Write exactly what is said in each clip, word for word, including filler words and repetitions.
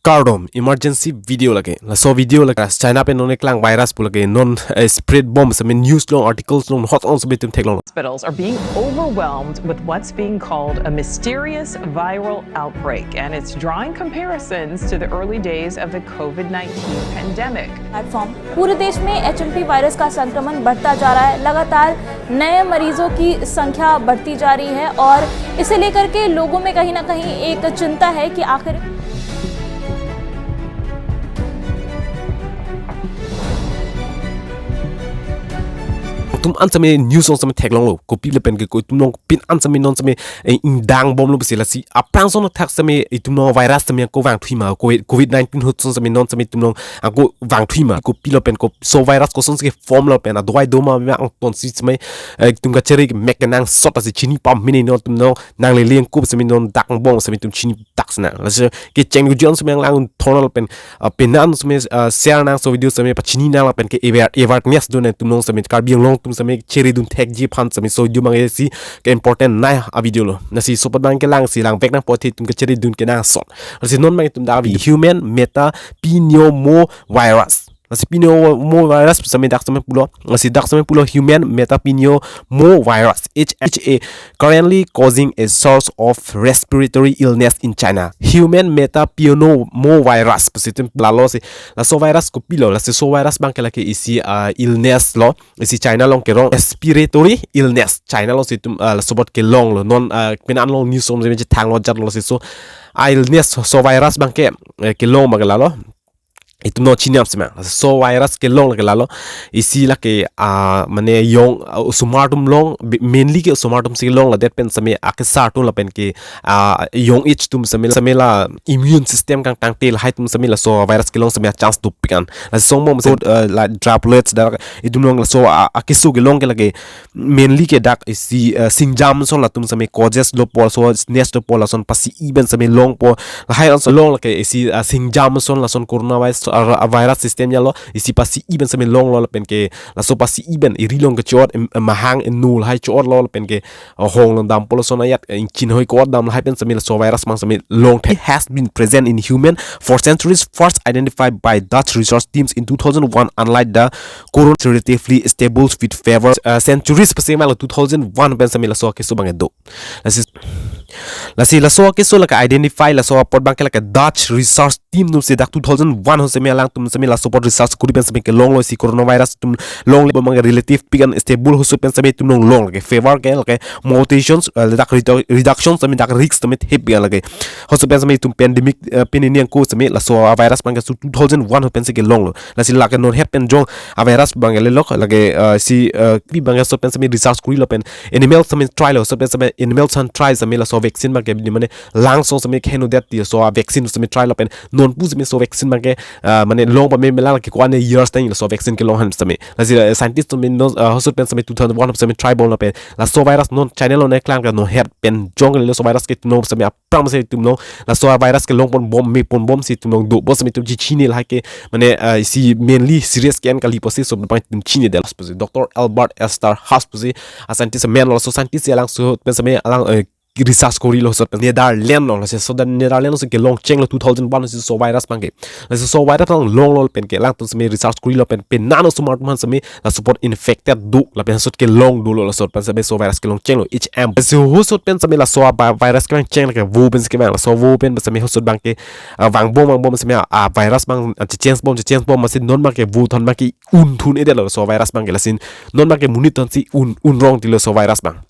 Kardom, emergency video lake. Laso video lake China pen non keklang virus pu lake non, eh, spread bomb sitame news along, articles along hot on sitame itum theklong. Hospitals are being overwhelmed with what's being called a mysterious viral outbreak, and it's drawing comparisons to the early days of the COVID nineteen pandemic. Platform. पूरे देश में HMP virus का संक्रमण बढ़ता जा रहा है। लगातार नए मरीजों की संख्या बढ़ती जा रही है और इसे लेकर के लोगों में कहीं ना कहीं एक चिंता है कि आखिर Itum an sitame news along sitame theklonglo, kopi lapen ke ko itum along pin an sitame non sitame, eh, ingdang bomlo pusi, lasi aphrang ason athak sitame itum along virus sitame ako vangthui ma, covid covid nineteen ahut ason sitame non sitame itum along ako vangthui ma, kopi lapen ko so virus kosonsi ke-form lapen adawai do ma, ma angtonsi sitame, eh, itum kachere mek kenangsot asi chini pameme non itum along nanglele angkup sitame non dak angbong sitame itum chini dak sina. Lasi kecheng kujon sitame lang thornal pen, ah, penan sitame, ah, share nang so video sitame pachini nang lapen ke aware, awareness do nang itum along sitame Karbi Anglong atum sitame chere dun thekji aphan sitame so video mangesi ke-important nai a video lo. Lasi sopat abang ke langsi langvek nangpo athe itum kachere dun kenangsot. Lasi non mang itum dak video human metapneumovirus. Lasi pneumovirus sitame dak sitame pulo. Lasi dak sitame pulo human metapneumovirus, H M V, currently causing a surge of respiratory illness in China. Human metapneumovirus pusi itum lalo si. Laso virus kopilo? Lasi so virus abang ke lake isi, ah, illness lo. Isi China along kerong respiratory illness. China alongsi itum, ah, laso apot kelonglo. Non, ah, pin an along news along sitame chethanglo jatlo si so, ah, illness so virus abang ke, eh, kelong abang ke lalo. Itum non chini nang sitame so virus kelong lake lalo. Isi lake, ah, mane young, ah, osomar atum along, bi-, mainly ke osomar atum si kelong, ladet pen sitame akesar atum lapen ke, ah, young age atum sitame, sitame la immune system kangtangte lahai atum sitame laso virus kelong sitame chance dopik an. Laso angbong sitame, ah, la droplets dak itum along laso, ah, akeso kelong ke lake mainly ke dak isi, ah, singjam ason latum sitame causes dopo, laso sneeze dopo, lason pasi-i pen sitame longpo, lahai ason long lake isi, ah, singjam ason lason coronavirus, ah, virus system ya lo, isi pasi-i pen sitame longlo lapen ke laso pasi-i pen eri along ke chot, em, mahang enu lahai chotlo lapen ke, ah, hong along dampo lason ayat, eh, ingchin hoi ko-ot dam lahai pen sitame laso virus abang sitame longthe. It has been present in human for centuries, first identified by Dutch research teams in two thousand one, unlike the corona relatively stable with fever, uh, centuries pasi mang lo two thousand one pen sitame laso akeso abang do. Lasi, lasi laso akeso lake identify laso apot abang ke lake Dutch research team atum si dak two thousand one ahut sitame alangtum sitame laso apot research kori pen sitame kelonglo isi coronavirus atum longle bomang relative pik an stable ahut pen sitame itum along long lake fever ke lake mutations, eh, dak redu-, reduction sitame dak risk sitame thepik an lake. Ahut pen sitame itum pandemic, eh, pin ini angko sitame laso avirus abang ke so two thousand one ahut pensi kelonglo. Lasi lake non het pen jong avirus abang ke lelok lake, eh, si, eh, pi abang ke ahut pen sitame research korilo pen animal sitame try lo, ahut pen sitame animal ason try sitame laso vaccine abang ke di mane lang song sitame kheno det ti laso vaccine sitame try lo pen non pu sitame so vaccine abang ke, ah, mane long pameme lang lake ko-an years tang laso vaccine kelong aphan sitame. Lasi, eh, scientist sitame non, ah, ahut pen sitame two thousand one sitame try bomlo pen laso virus non China along nangkeklang ke non het pen jong ke laso virus ke non sitame aphrang sitame itum along laso virus kelong ponbom, me ponbom si itum along do. Bos sitame itum chechini lahai ke mane, ah, isi mainly serious ke-en kali pusi so abang itum chinidetlo pusi Doctor Albert Esther Huss pusi a scientist amen lo. Laso scientist alangso pen sitame alang, eh, research korilo ahut pen Netherlands lo, lasi so dan Netherlands lo si kelong chenglo two thousand one lo si so virus abang ke. Lasi so virus along longlo pen ke alangtum sitame research korilo pen penan osomar atum aphan sitame laso apot infected do lapen ahut kelong dolo, laso pen sitame so virus kelong chenglo H M V. Lasi ahut pen sitame laso a ba-, virus kelong cheng lake vo pen sitame laso vo pen sitame ahut abang ke, ah, vangbom vangbom sitame, ah, virus abang, ah, checheng bom checheng bom masi non abang ke vo thon abang ke un thun-edetlo so virus abang ke, lasi non abang ke monit thon si un, un rong tilo so virus abang.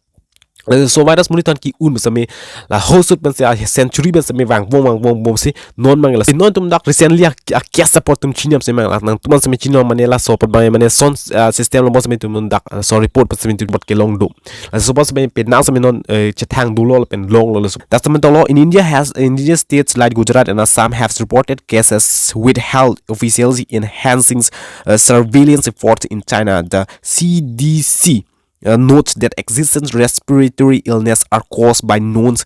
Eh, so virus monit thon ke-un sitame la ahut pen si a century pen sitame vangbom vangbom bom si non mang la. Si non itum dak recently a, a case apot itum chinam sitame la nangtum sitame chinam mane laso apot abang mane sound, ah, system lo bos sitame itum dak, ah, so report pen sitame itum apot kelong do. Laso apot sitame penan sitame non, eh, chethang dolo lapen longlo laso. Dak sitame tolo in India has, Indian states like Gujarat and Assam have reported cases with health officials enhancing, uh, surveillance efforts in China. The C D C uh, notes that existence respiratory illness are caused by known,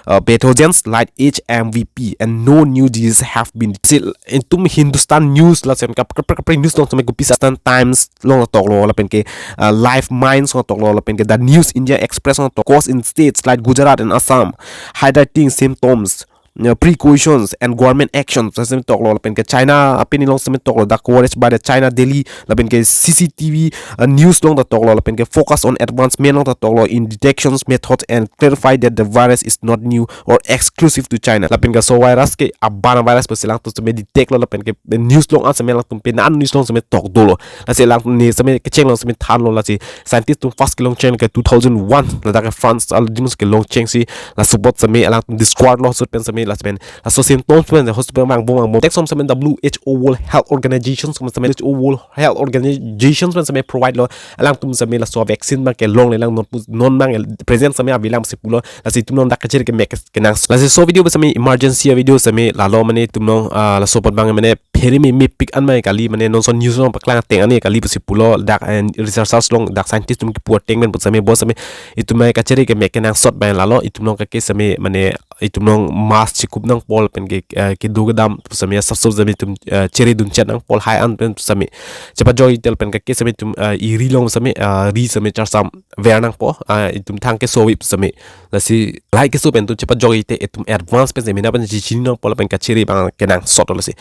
uh, pathogens like H M V P and no new diseases have been. Si itum Hindustan News lason kap, kap, kap, news along sitame kopi Hindustan Times along toklo lapen ke, uh, Live Minds along toklo lapen ke The News India Express along tok, cause in states like Gujarat and Assam highlighting symptoms uh, precautions and government actions sitame toklo, lapen ke China apini along sitame toklo, the coverage by the China daily, lapen ke C C T V uh, news along ta toklo, lapen ke focus on advancement along ta toklo in detections methods and clarify that the virus is not new or exclusive to China. Lapen ke laso virus ke abana virus pusi alangtum sitame detect lo, lapen ke news along an sitame alangtum pe nan news along sitame tok dolo. Lasi alangtum ne sitame kecheng along sitame thanlo, lasi scientist atum first kelong cheng ke two thousand one, ladak ke France adim si kelong chengsi, laso apot sitame alangtum discover lo hosot pen sitame, laso pen laso symptoms pen hospital abang bom abang bom. Text sitame W H O, World Health Organization sitame, W H O, World Health Organization pen sitame provide lo alangtum sitame laso vaccine abang kelongle lang, non pu-, non abang present sitame avelang si pulo. Lasi itum along dak kachere kemek kenangsot. Lasi laso video sitame emergency video sitame lalo, mane itum along, ah, laso apot abang mane phere me mepik an abang kali, mane non ason news along paklang ateng an kali pusi pulo, dak, eh, researchers along, dak scientist atum kipu ateng pen pu sitame, bo sitame itum abang kachere kemek kenangsot abang lalo, itum along kake sitame mane itum along mask chekup nangpo, lapen ke, eh, kedo kedam pu sitame asapso sitame itum, eh, chere dun chet nangpo, lahai an pen sitame chepajok-i tel pen kake sitame itum, eh, eri along sitame, eh, eri sitame charsam ver nangpo, eh, itum thang keso ave pu sitame. Lasi lahai keso pen itum chepajok-i te itum advance pen sitame mena pen chechini nangpo, lapen kachere abang kenangsot. Lasi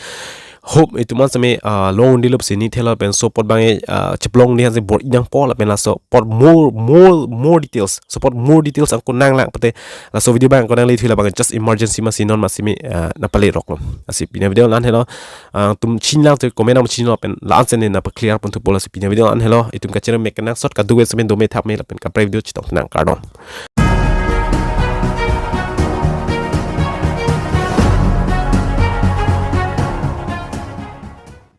hope itum an sitame, ah, long undilo pusi nithelo, lapen laso apot abang, ah, cheplong ni hanse bor-i nangpo, lapen laso apot more, more, more details, laso apot more details angko nanglang pute laso video abang angko nangle thila abang just emergency masi non masi me, ah, nangpale roklo. Lasi pini avideo la-an helo, ah, itum chinlang te comment nangchinilo, lapen la-an sene nangpaclear pon thupo. Lasi pini avideo la-an helo, itum kachere mek kenangsot, kadokave sitame dome thap me, lapen kaprek video chetong nang, kardom.